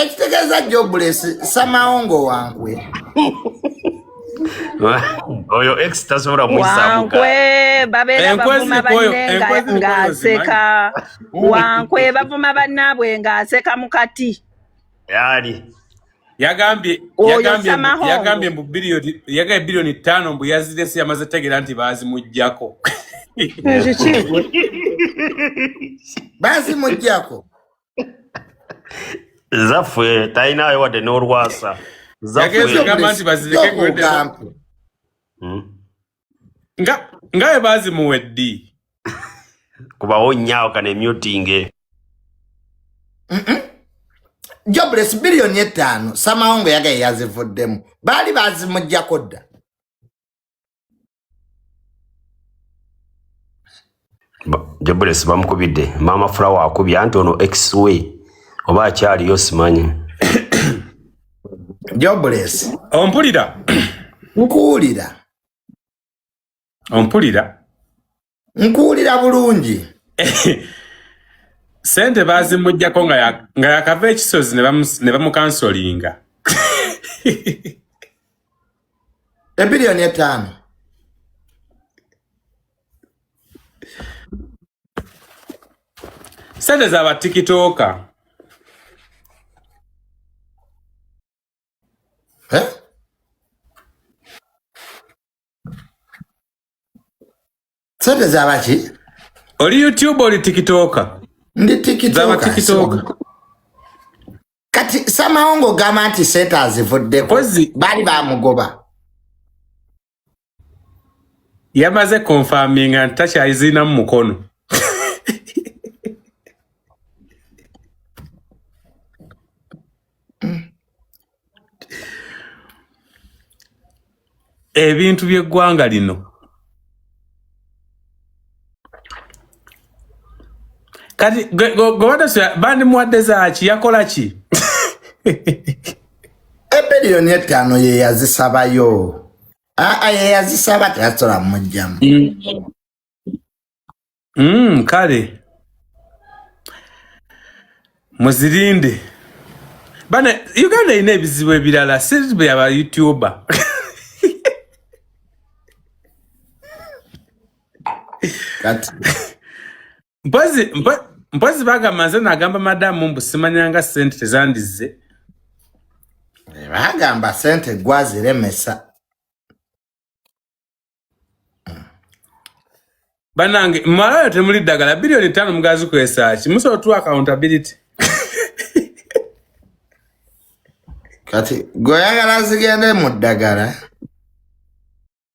Ekitegeeza jobless Samawongo wankwe. Oyo ex tasobola muyisaamu Wankwe gaali. babeera Enkwe bavuma ziri kwoyo, banne enkwe ziri kwoyo ozimanyi. ng'aseka. Wankwe bavuma bannaabwe ng'aseka mu kati. Yaani Yagambye Oyo yagambye mbu Samahongo. yagambye mbu biliyoni yagambye 5 biliyoni mbu yazirese yamaze tegeera nti baazimuggyako. Kiki gwe? Baazimuggyako. Zaffe talinayo wadde n'olwasa. Yagenze Zaffe. ogamba Jobless nti bazireke sooka gwedde ogampe. Nga nga bwe baazimuwa eddi. Kubawo nnyo kano emyutinge. Jobless 5 biliyoni Samawongo yagaye yazivuddemu. Baali baazimuggyako dda. Jobless bamukubidde. Maama Flower akubye anti ono ex we oba akyaliyo simanyi. Jobless. Ompulira? Nkuwulira. Ompulira? Nkuwulira bulungi. Sente baazimuggyako nga yakava ekisozi ne bamukansolinga. 5 biliyoni. Sente za batikitooka. Eh? Sente zabaki? Oli YouTube oli tikitooka? Ndi Zaba tikitoka. tikitooka. Kati Samawongo gamba nti sente azivuddeko. Mpozi Baali bamugoba. Yamaze konfaminga nti takyazirina mu mukono. Ebintu by'eggwanga lino. Kati gwe bandimuwadde zaaki yakola ki? 5 biliyoni ye yazisabayo. Aa ye yazisaba teyasobola mujjamu. Kale muzirinde bane. Uganda erina ebizibu ebirala si byaba youtuber. Kati Mpozi bagamba nze nagamba madamu mbu simanyanga sente tezandizze. Bagamba sente gwaziremesa. Banange malayo temuli ddagala 5 biliyoni mugazikozesa ki? Musobola tuwa accountability? Kati gweoyagala zigende mu ddagala.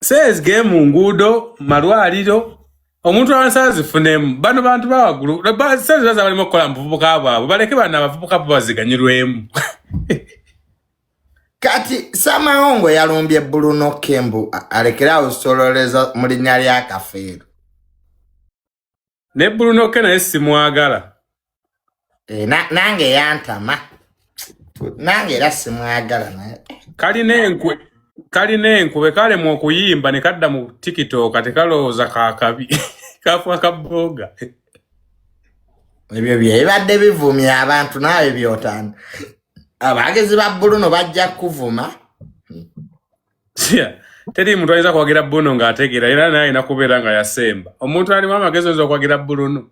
Seezige mu nguudo, malwaliro, omuntu wansi azifunemu. Bano bantu bawaggulu sente zaza balimu okukola mu buvubuka bwabwe, baleke bano abavubuka bo baziganyulwemu. Kati Samawongo yalumbye Bruno Kembu alekerawo sololeza mu linnya lya Kafeero. Ne Bruno K naye simwagala. E, nange yantama. Nange era simwagala naye. Kalina enkwe kalemwa okuyimba ne kadda mu TikTok tekalowooza kakabi kafuka kaboga. Ebyo bye bibadde bivumya abantu naawe byotanda. Abagezi ba Bruno bajja kuvuma. Yeah. Teri muntu ayinza kuwagira Bruno ng'ategeera era naye alina kubeera nga yasemba. Omuntu alimu amagezi oyinza okuwagira Bruno?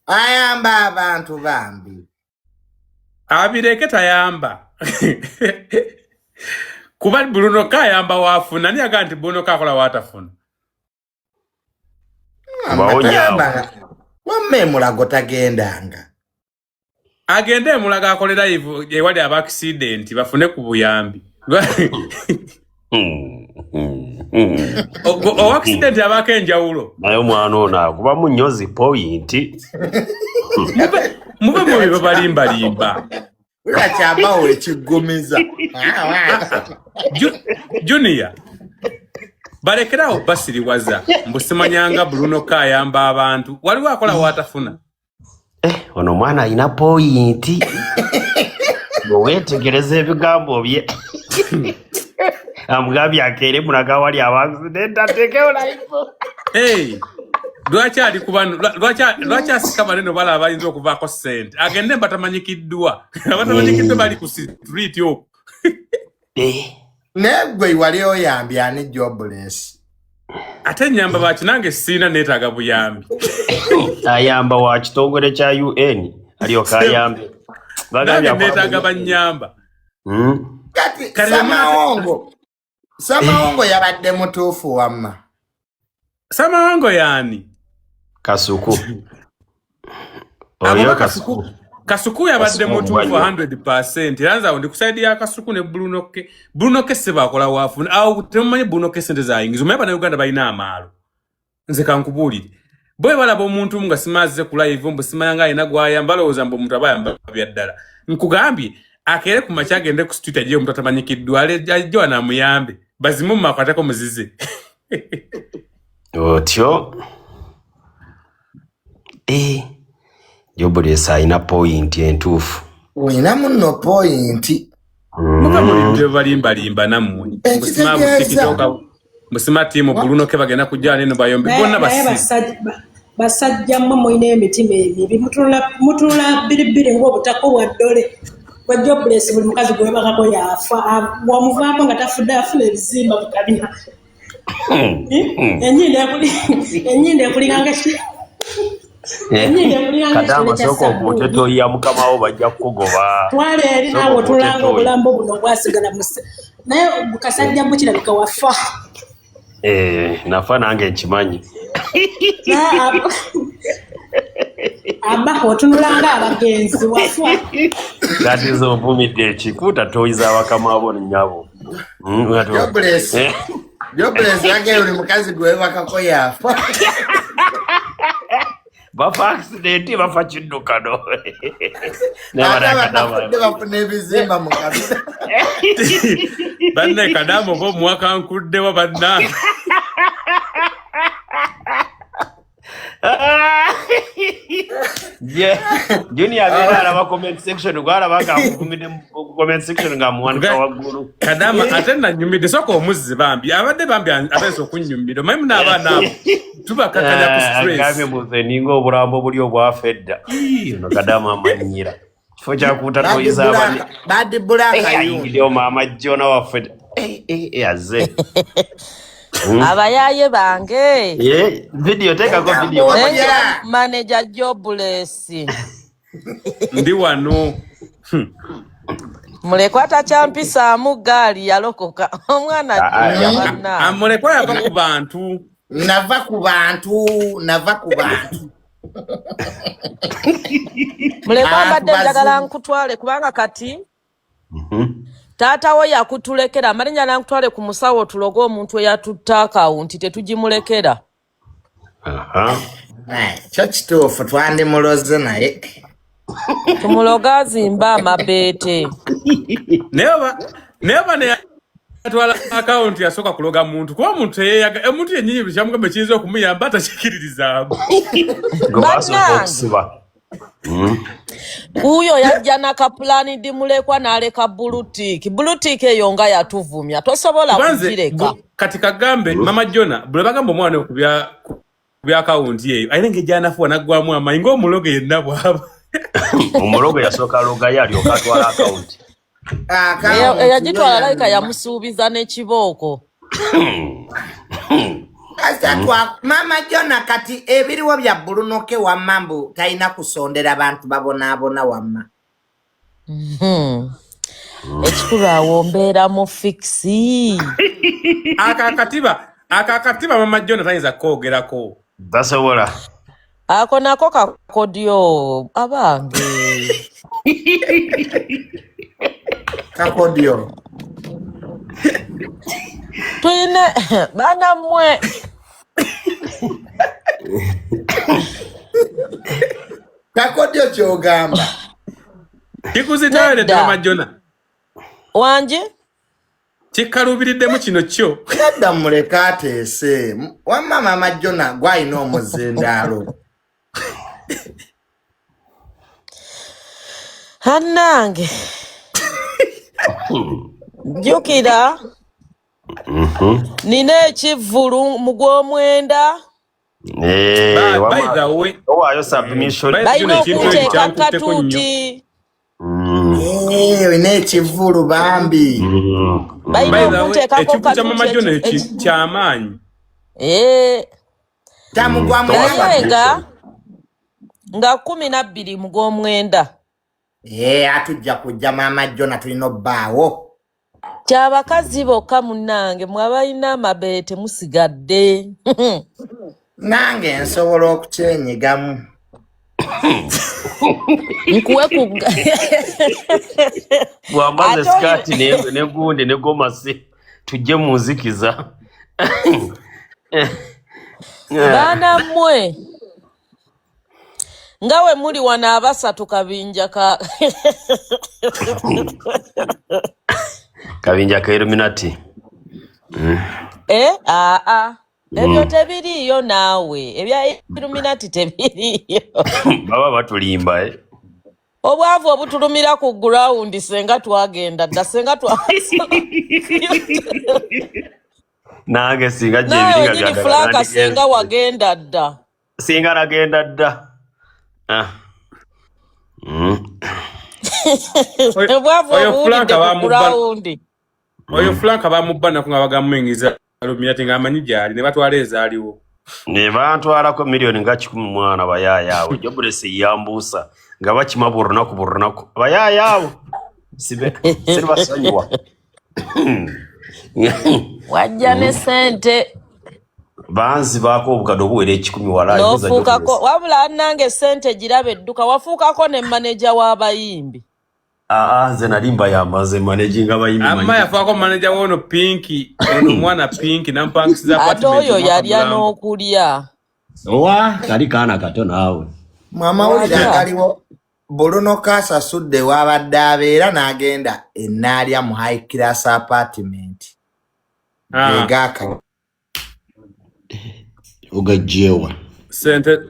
Ayamba abantu bambi. Abireke tayamba. Kuba Bruno kayamba waafuna ani agamba nti Bruno kakola waatafuna? Kubawo nnyo awo. Tayamba wamma emulago tagendanga. Agende emulaga akole live ewali aba accident bafune ku buyambi. Owa accident abaako enjawulo. Naye omwana ono akubamu nnyo zi point. Muve mu bye babalimbalimba. Wulira kyambawo ekiggumiza. Junior balekerawo basiriwaza mbu simanyanga Bruno kayamba abantu waliwo akola waatafuna. Eh, ono omwana alina point bweweetegereza ebigambo bye. Amugambye akeere mulaga wali aba accident ateekewo live. Hey, Lwaki ali ku bano? Lwaki asika banene balaba bayinza okuvaako ssente? Agende batamanyikiddwa. Abatamanyikiddwa bali ku street okwo. Naye gwe wali oyambye ani jobless? Ate nyamba baki nange siina neetaaga buyambi. Ayamba wa kitongole kya UN alyoka ayambe. Nange neetaaga bannyamba. Kati Samawongo, Samawongo yabadde mutuufu wamma. Samawongo yaani? Kasuku. Oyo Kasuku. Kasuku yabadde mutuufu 100%. Era nze awo ndi ku side ya Kasuku ne Bruno K. Bruno K se bakola waafuna. Awo temumanyi Bruno K sente zayingiza. Omanyi Bannayuganda balina amaalo. Nze kankubuulire. Bwe balaba omuntu nga simazze ku live mbu simanya nga alina gw'ayamba, balowooza mbu omuntu aba ayamba bya ddala. Nkugambye akeere ku makya agende ku street ajje omuntu atamanyikiddwa ajje wano amuyambe. Bazimu akwateko muzize. Otyo. Jobless alina point entuufu. Olina munno point. Muva mu bintu byebalimbalimba nammwe. Musima tiimu Bruno ke bagenda kujja neno bayombe bonna basi. Basajja mmwe mulina emitima emibi, mutunula bbiribbiri ng'obutako bwa ddole. Bwa Jobless buli mukazi gwebakako yafa, wamuvaako nga tafudde afuna ebizimba mu kabina. Ennyindo ekulinganga Kadama sooka oguute toyiya mukama wo bajja kukugoba. Twala eri naawe otulanga obulambo buno bwasigala musa. Naye kasajja mbu kirabika wafa. Nafa nange nkimanyi. Aba otunulanga abagenzi wafa. Kati nze onvumidde ekikuta toyiza abakama bo nnyabo. Jobless. Jobless yange buli mukazi gwebakako yafa. Bafa accident, bafa kiddukano. Ate bafuna ebizimba mu kabina. Banne Kadamu oba omwaka nkuddewa bannange. Junior abeera alaba comment section, gw'alaba ng'akuvumidde mu comment section ng'amuwanika waggulu. Kadama ate nanyumidde, sooka omuzzi bambi, abadde bambi abeesa okunnyumira. Omanyi muna abaana abo tubakakanya ku stress. Agambye mbu ninga obulambo buli obwafa edda. Ono Kadama amanyiira. Kifo kyakuuta toyiza abani. Bad Black ayingiddewo maama Jona waffe. Azze. Abayaaye bange. Video teekako video. Manager Jobless. Ndi wano. Mulekwa takyampisaamu ggaali yalokoka. Omwana ajja. Mulekwa yava ku bantu. Nava ku bantu, nava ku bantu. Mulekwa mbadde njagala nkutwale kubanga kati taata wo yakutulekera, amalinnya nankutwale ku musawo tuloge omuntu eyatutta akawunti tetugimulekera. Kyo kituufu twandimuloze naye. Tumuloge azimbe amabeete. Naye oba neyatwala akawunti yasooka kuloga muntu kuba omuntu teyeeyaga, omuntu yennyini buli kyamugamba kiyinza okumuyamba atakikiririzaamu. Gwe basooka okusiba. Uyo yajja nakapulani di Mulekwa n'aleka bulutiiki. Bulutiiki eyo nga yatuvumya, tosobola kugireka. Kati kagambe Mama Jona bwe bagamba omwana ku bya akawunti eyo alina engeri gy'anafuwa n'aggwamu amaanyi ng'omulogo yenna bw'aba. Omulogo yasooka alogayo alyoka atwala akawunti. Eyagitwala alabika yamusuubiza n'ekibooko. Mama Jona kati ebiriwo bya Bruno K wamma mbu talina kusondera bantu babonaabona wamma. Ekikulu awo mbeera mu fixi. Akakatiba Mama Jona tayinza kwogerako. Tasobola. Ako nako kakodyo abange. Kakodyo. Tuyine bana mmwe. Kakodyo ky'ogamba. Kikuzitawere Mama Jona. Wangi? Kikaluubiriddemu kino kyo. Nedda muleke ateese. Wamma Mama Jona gw'alina omuzindaalo. Hannange. Jjukira. Nina ekivvulu mu gw'omwenda. Eh, By wama the way, owaayo submission. by the Balina way, ekintu ekyo okunteeka kyankutteko nnyo. katuuti. Eh, olina ekivvulu bambi. Balina By the way, okunteekako ekintu kya katuuti Mama Jonah kyamaanyi. Eh, Tamugwa Towa naye mulaba. nga submission. nga 12 mu gw'omwenda. Eh, atujja kujja Maama Jona tulina obbaawo. Kyabakazi bokka munnange mwe abalina amabeere temusigadde. Nange nsobola okukyenyigamu. Nkuwe ku Bwambaza ate oli sikaati ne gundi ne gomasi tujje mu nzikiza. Baana mmwe nga we muli wano abasatu kabinja ka Kabinja ka Illuminati. Eh, aa ebyo tebiriiyo naawe, ebya Illuminati tebiriiyo. Baba batulimba eh. Obwavu obutulumira ku ground senga twagenda dda, senga twa Nange singa gye naawe ebiringa wenyini byagala Franka nandigenze. senga wagenda dda. Singa nagenda dda. Ah. Obwavu Oyo obuwulidde Franka ku bamubba ground. oyo Franka bamubba nako nga bagamuyingiza Illuminati ng'amanyi gy'ali ne batwala ezaaliwo. Ne bantwalako miliyoni nga 100 bayaaya abo. Jobless yambuusa nga bakima buli lunaku buli lunaku. Bayaaya abo. Sibe siribasonyiwa. Wajja ne ssente Banzibaako obukadde obuwera 100 walaayi buza n'ofuukako Jobless. wabula nange ssente giraba edduka wafuukako ne maneja w'abayimbi. Aa nze nali mbayamba nze managinga abayimbi Amma manyi. yafaako manager w'ono Pinky, ono omwana Pinky n'amupangisiza Ate apartment oyo omwaka yalya mulamba. n'okulya. Owa kali kaana kato naawe. Mwamawulire Walya. agaliwo Bruno Kasasudde w'abadde abeera n'agenda e Naalya mu high class apartment. Ah, Gegaaka. Ogajjeewa.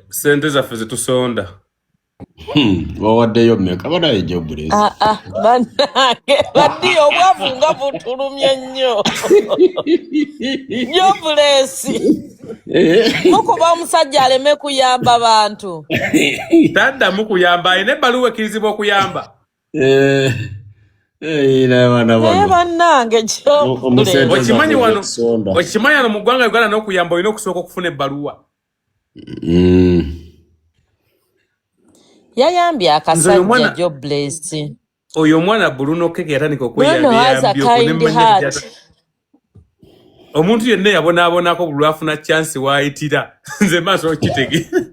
sente zaffe zetusonda. Wawaddeyo mmeka banaye Jobless? Ah, ah, bannange baddiyo obwavu nga butulumye nnyo. Jobless. Mukuba omusajja aleme kuyamba bantu. Taddamu kuyamba, alina ebbaluwa ekkirizibwa okuyamba. Eh, eh, abaana Naye bano. bannange Omusente Jobless. Okimanyi zaffe wano, zetusonda. okimanyi wano mu ggwanga Uganda n'okuyamba olina okusooka okufuna ebbaluwa. Yayambye Nze oyo akasajja omwana Jobless. oyo omwana Bruno Keke yatandika Bruno has a okweyambiyambi okwo ne kind mmanya heart. nti omuntu yenna yabonaabonako buli lwafuna chance waayitira nze maaso okitegeera.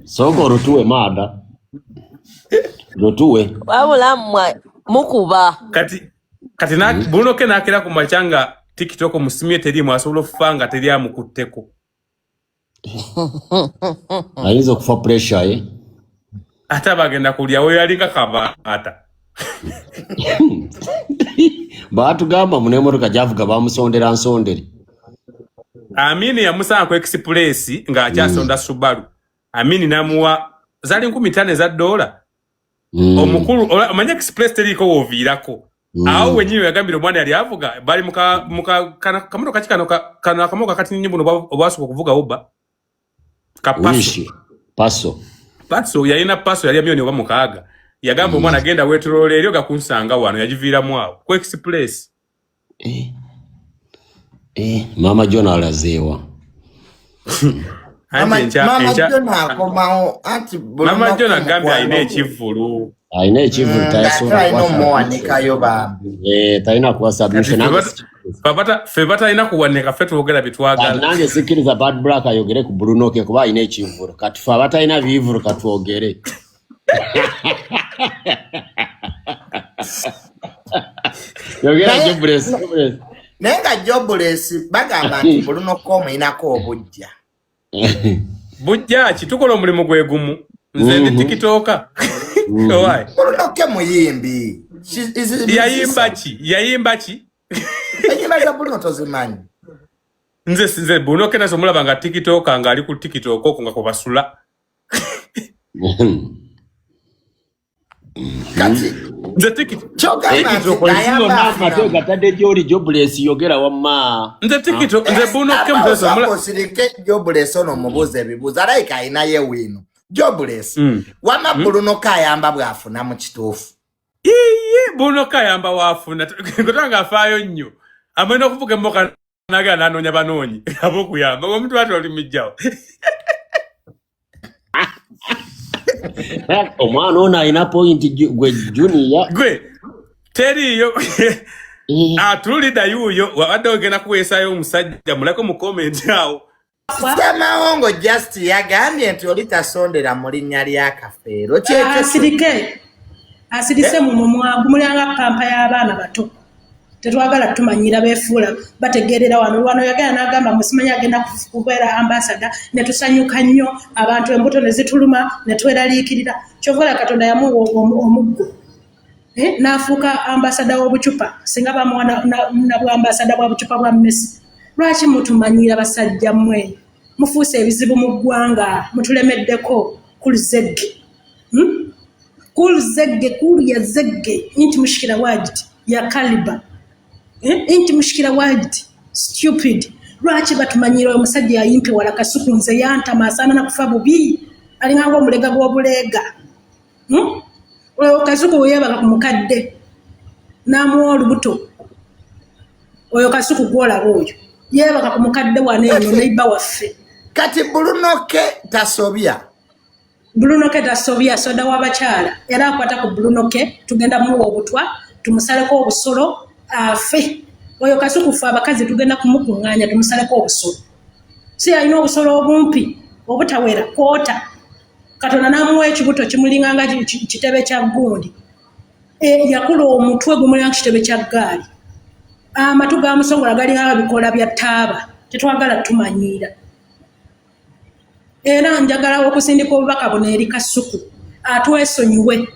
Sooka olutuwe maada. Lutuwe. Wabula mmwe mukuba. Kati Bruno K n'akera ku makya nga TikTok musimye teriimu asobola okufa nga teri amukutteko. Ayinza okufa pressure eh? Ate abagenda kulya we yalinga kabaata. Baatugamba mu n'emmotoka gy'avuga bamusondera nsondere. Amini yamusanga ku Express ng'akyasonda Subaru. Amini n'amuwa zaali 5,000 eza dola. Omukulu omanyi Express teriiko w'oviirako. Awo wennyini yagambira omwana yali avuga bali muka kamotoka ki kano kano akamotoka katini nnyo buno obwasooka okuvuga Uber. Ka Paso. Wishi. Paso. Paso yalina Paso yali ya milioni oba 6. Yagamba omwana agenda weetoloola eri ogakunsanga wano yagiviiramu awo ku Express. Mama John alazeewa. Anti Mama John akomawo anti Mama John agambye alina ekivvulu. Alina ekivvulu tayasobola alina kuwa omuwanikayo bambi. Eh, talina kuwa submission. Ffe batalina kuwanika ffe twogera bye twagala. Nange sikkiriza Bad Black ayogere ku Bruno K kuba alina ekivvulu. Kati ffe abatalina bivvulu katwogere. Yogera Jobless, Jobless. Naye nga Jobless bagamba nti Bruno K omuyinako obujja. Bujja ki tukola omulimu gwe gumu. Nze ndi TikToker. Why? Bruno K muyimbi. Yayimba ki? Yayimba ki? Enyimba za Bruno tozimanyi. Nze Bruno K naso mulaba nga TikToker ng'ali ku TikTok okwo nga kubasula. Kati Nze tikiti Kyogamba nti Ensi ayamba yonna amatu afunamu. gatadde gy'oli Jobless, yogera wamma. Nze tikito, nze Bruno K mutesa Osooka mula osirike Jobless ono omubuuza ebibuuzo, alayika alinayo wiino. Jobless, wamma Bruno K ayamba bw'afuna mu kituufu? Iye, Bruno K ayamba waafuna kutanga afaayo nnyo, amwena okuvuga emmoka nagala nanoonya banoonyi ab'okuyamba omuntu ati oli mijjawo. Omwana ono alina point gwe Junior. Gwe teriiyo atululidda yuuyo wabadde ogenda kuweesaayo omusajja mulako mu comment awo. Ssemawongo just yagambye nti oli tasondera mu linnya lya Kafeero, kyekyo. Asirike, asirise mu mumwa gumulanga pampa y'abaana bato. Tetwagala tumanyira beefuula bategeerera wano. Wano yagenda n'agamba musimanyi agenda kubeera ambasada, ne tusanyuka nnyo, abantu embuto ne zituluma ne tweraliikirira. Kyova olaba Katonda yamuwa omuggo. N'afuuka ambasada w'obucupa, singa bamuwa na bwambasada bwa bucupa bwa mmese. Lwaki mutumanyira basajja mmwe? Mufuuse ebizibu mu ggwanga, mutulemeddeko. Kuluzegge, Kuluzegge, kulu ya zegge inti mushikira wajidi ya kaliba. Inti mushikira wajidi stupid. Lwaki batumanyira? Oyo omusajja yayimpiwala Kasuku, nze yantama, asaana na kufa bubi, alinganga omulega gw'obuleega. Oyo Kasuku bwe yeebaka ku mukadde n'amuwa olubuto, oyo Kasuku gw'olaba oyo yeebaka ku mukadde wano eno neiba waffe. Kati Bruno K tasobya? Bruno K tasobya, soda w'abakyala, era akwata ku Bruno K tugenda muwa obutwa, tumusaleko obusolo afe. Oyo Kasuku ffe abakazi tugenda kumukuŋŋaanya tumusaleko obusolo. Si alina obusolo obumpi obutawera kwota, Katonda n'amuwa ekibuto kimulinganga kitebe kya gundi. Yakula omutwe gumulinga kitebe kya ggaali, amatu gamusongola galinganga bikoola bya taaba. Tetwagala tumanyiira. Era njagala okusindika obubaka buno eri Kasuku atwesonyiwe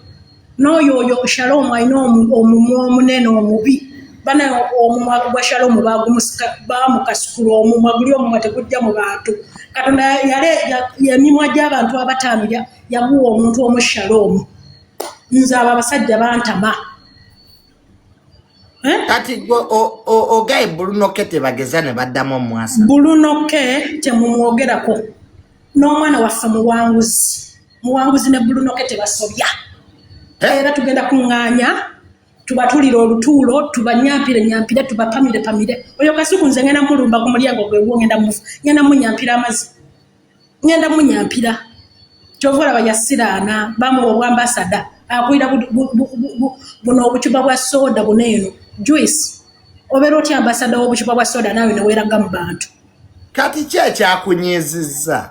n'oyo oyo Shalom alina omumwa omunene omubi. Bana, omumwa gwa Shalom bamukasukula omumwa guli, omumwa tegujja mu bantu. Katonda yale emimwa gy'abantu abataano yaguwa omuntu omu, Shalom. Nze abo abasajja bantama. Eh? Kati gwe ogaye Bruno K tebageza ne baddamu omwasa? Bruno K temumwogerako n'omwana waffe muwanguzi, muwanguzi ne Bruno K tebasobya. Era tugenda kuŋŋaanya tubatulire olutuulo, tubanyampire nyampire, tubapamire pamire. Oyo Kasuku nze ngenda mulumba ku mulyango gwe, ngenda mufu, ngenda munyampira amazzi, ngenda munyampira. Kyova olaba yasiraana bamuwa obwambasada, akulira buno obucupa bwa soda buno eno juice. Obeera otya ambasada w'obucupa bwa soda naawe neweeraga mu bantu? Kati ki ekyakunyizizza?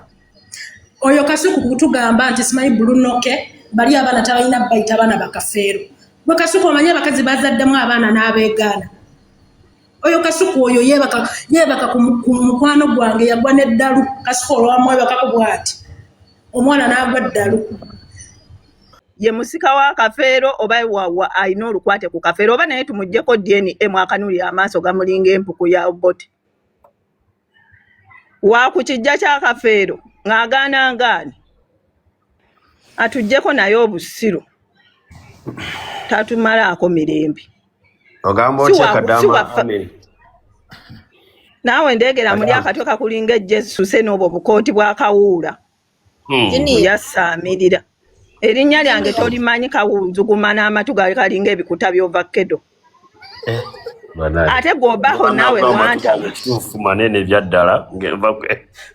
Oyo Kasuku kutugamba nti simanyi Bruno K bali abaana tabalina bayita abaana bakafeero. Gwe Kasuku omanyi abakazi bazaddemu abaana n'abeegaana? Oyo Kasuku oyo yeebaka, yeebaka ku mukwano gwange, yagwa n'eddalu. Kasuku olwamwebakako bw'ati omwana n'agwa ddalu. Ye musika wa Kafeero oba wawa alina olukwate ku Kafeero oba naye tumuggyeko DNA mwakanuulira amaaso gamulinga empuku ya Obote wa ku kijja kya Kafeero ng'agaana ngaani atuggyeko naye obusiru tatumalaako mirembe. Ogamba Si otya? Si Kadama. waffe. Naawe ndeegera muli Kadama. akatwe kakulinga ejjesuse n'obwo obukooti bwa kawuula. Junior. Oyasaamirira erinnya lyange. Junior. Tolimanyi kawunzuguma n'amatu gali kalinga ebikuta by'ovakkedo. Banaye. Ate gwobaho naawe wantama. Kituufu manene ebyaddala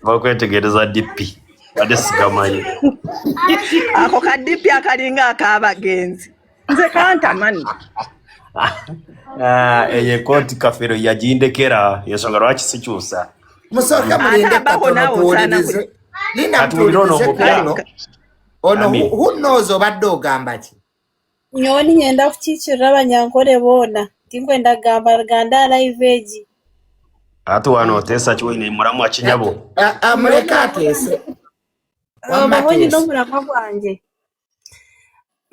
bakwetegereza DP badde sigamanyi. Ako kadipi akalinga ak'abagenzi nze kantama nno. Ah, eyo ekooti Kafero yagindekera, ensonga lwaki sikyusa. Musooke Ate mulinde abaho katono naawe osaana tuwulirize linda. Katuwulire ono Mutuwulirize omupya. kuno ono. Amin. Who knows obadde ogamba ki? Nyowe niinyenda kukiikirira abanyankore boona, tinkwenda kugamba ganda live egi. Ate wano oteesa kiwaine muramu akinyabo. Ah, ah, muleke ateese wamma. Obaho nyine Teese. omuramwa gwangye.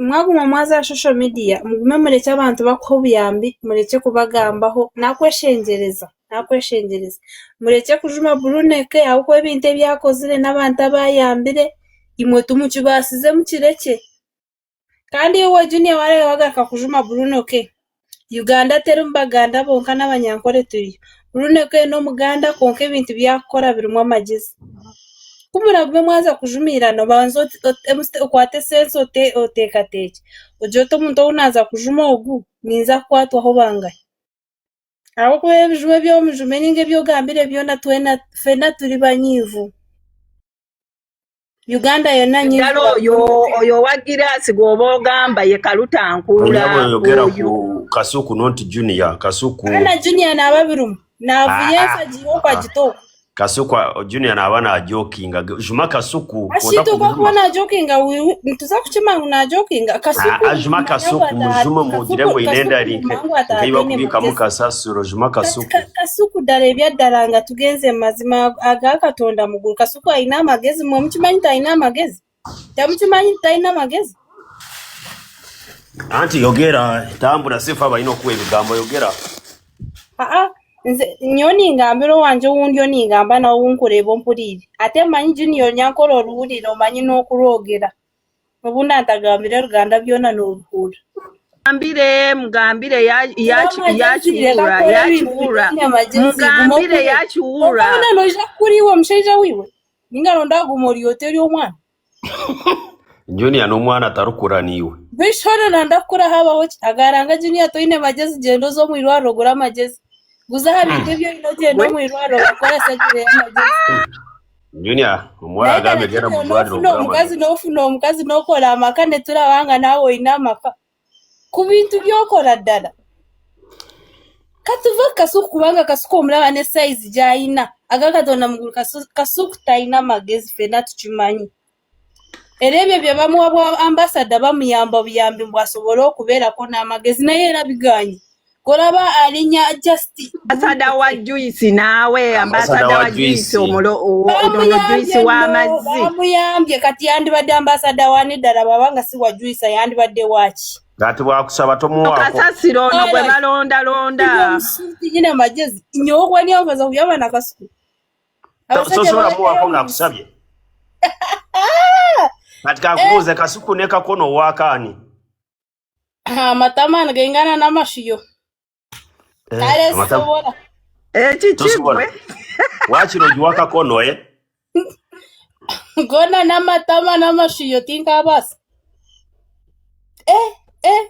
Mwaguma mwaza social media, mugume murekye abantu bakuha obuyambi, murekye kubagambaho, nakweshengyereza, nakweshengyereza. Murekye kujuma Bruno K ahabw'okuba ebintu ebi akozire n'abantu abayambire, imwe tumukibaasize mukirekye. Kandi iwe Junior warebe wagaruka kujuma Bruno K. Uganda terimu Baganda bonka n'Abanyankore turiyo. Bruno K n'Omuganda kwonka ebintu byakukora birimu amagezi. Ku muragume mwaza kujumirana obanze okwate sense oteekateekye. Ogire oti omuntu ou naaza kujuma ogu ninza kukwatwaho bangahi. Ahabw'okuba ebijumo ebi omujumire ninga ebi ogambire byona twena ffena turi banyiivu. Uganda yonna nyiivu Ddala lwa oyo Bruno K. oyo owa giraasi gw'oba ogamba ye Kalutta Onyabo yogera oyo. ku Kasuku not Junior. Kasuku. Ana Junior naaba birimu. Naavuya Ah, ensi agiiha ah. agita okwo. Kasuku Junior naaba najokinga. Juma Kasuku Ashiita kota okwo akuba kumujuma. najokinga nituza kukima ngu najokinga. Kasuku Ajuma nimumanya ngu Kasuku mujuma mugire Kasuku ngu Kasuku inenda nimumanya ngu nkeiba ataine kubikamu magezi. kasasiro Juma Kati Kasuku. Kasuku ddala ebyaddala nga tugenze mu mazima aga Katonda mugulu. Kasuku alina amagezi mwe mukimanyi nti alina amagezi? Temukimanyi nti talina magezi? Anti yogera tambula sifa balina okuwa ebigambo yogera. Aa nze nyowe ningambira owangye ou ndiyo ningamba nawe ou nkureeba ompuriire. Ate mmanyi Junior nyankole oruhurire omanyi n'okurwogera. Obu nantagambire Ruganda byona nooruhurira. Mugambire mugambire Gira amagezi reka yakiwuura kukora ebintu yakiwuura bitaine magezi guma mugambire okure. yakiwuura. Kwonka hoona noija kukura iwe omushaija wiwe? Ninga nonda kuguma ori oti ori omwana? Junior n'omwana atarukura niiwe. Bishi hoona nonda kukura habaho ki? Agaranga Junior toine magezi gyenda oze omu irwariro ogure amagezi. Guza aha bintu ebi oine ogyende Gwe omu irwariro bakukore surgery y'amagezi. Junior omuwala Naye ddala agambye genda mu Junior ddwaliro n'ofuna ogure omukazi amagezi. n'ofuna omukazi n'okora amaka neturaba nga naawe oine amaka. Ku bintu by'okora ddala. Katuve ku Kasuku kubanga Kasuku omulaba ne sayizi gy'ayina. Aga Katonda mugulu Kasuku talina magezi ffenna tukimanyi. Era ebyo bye bamuwa bwa ambasada bamuyamba buyambi mbu asobole okubeerako n'amagezi naye era biganye. Golaba alinnya just Ambasada wa Juice naawe Ambasada ambasada wa wa Juice Juice. ono Juice bamuyambye nno w'amazzi. bamuyambye kati yandibadde ambasada wani ddala bw'aba nga si wa Juice yandibadde waaki? Kati bwakusaba tomuwaako. Kasasiro ono gwe Alright. balondalonda. Omusuuti nyine amagezi nyowe okuba niyo kuyamba na Kasuku. Abasajja Tosobola balekayo muwaako omu nsi. ng'akusabye. Kati kakubuuze Kasuku ne Kakono owaakaani? Amatama nigaingana n'amashiyo. Kale Amatama sisobola. Ekiki tosobola. gwe? Waakiri ogiwa Kakono eh? Gona n'amatama n'amashiyo tinkabaasa. Eh, eh.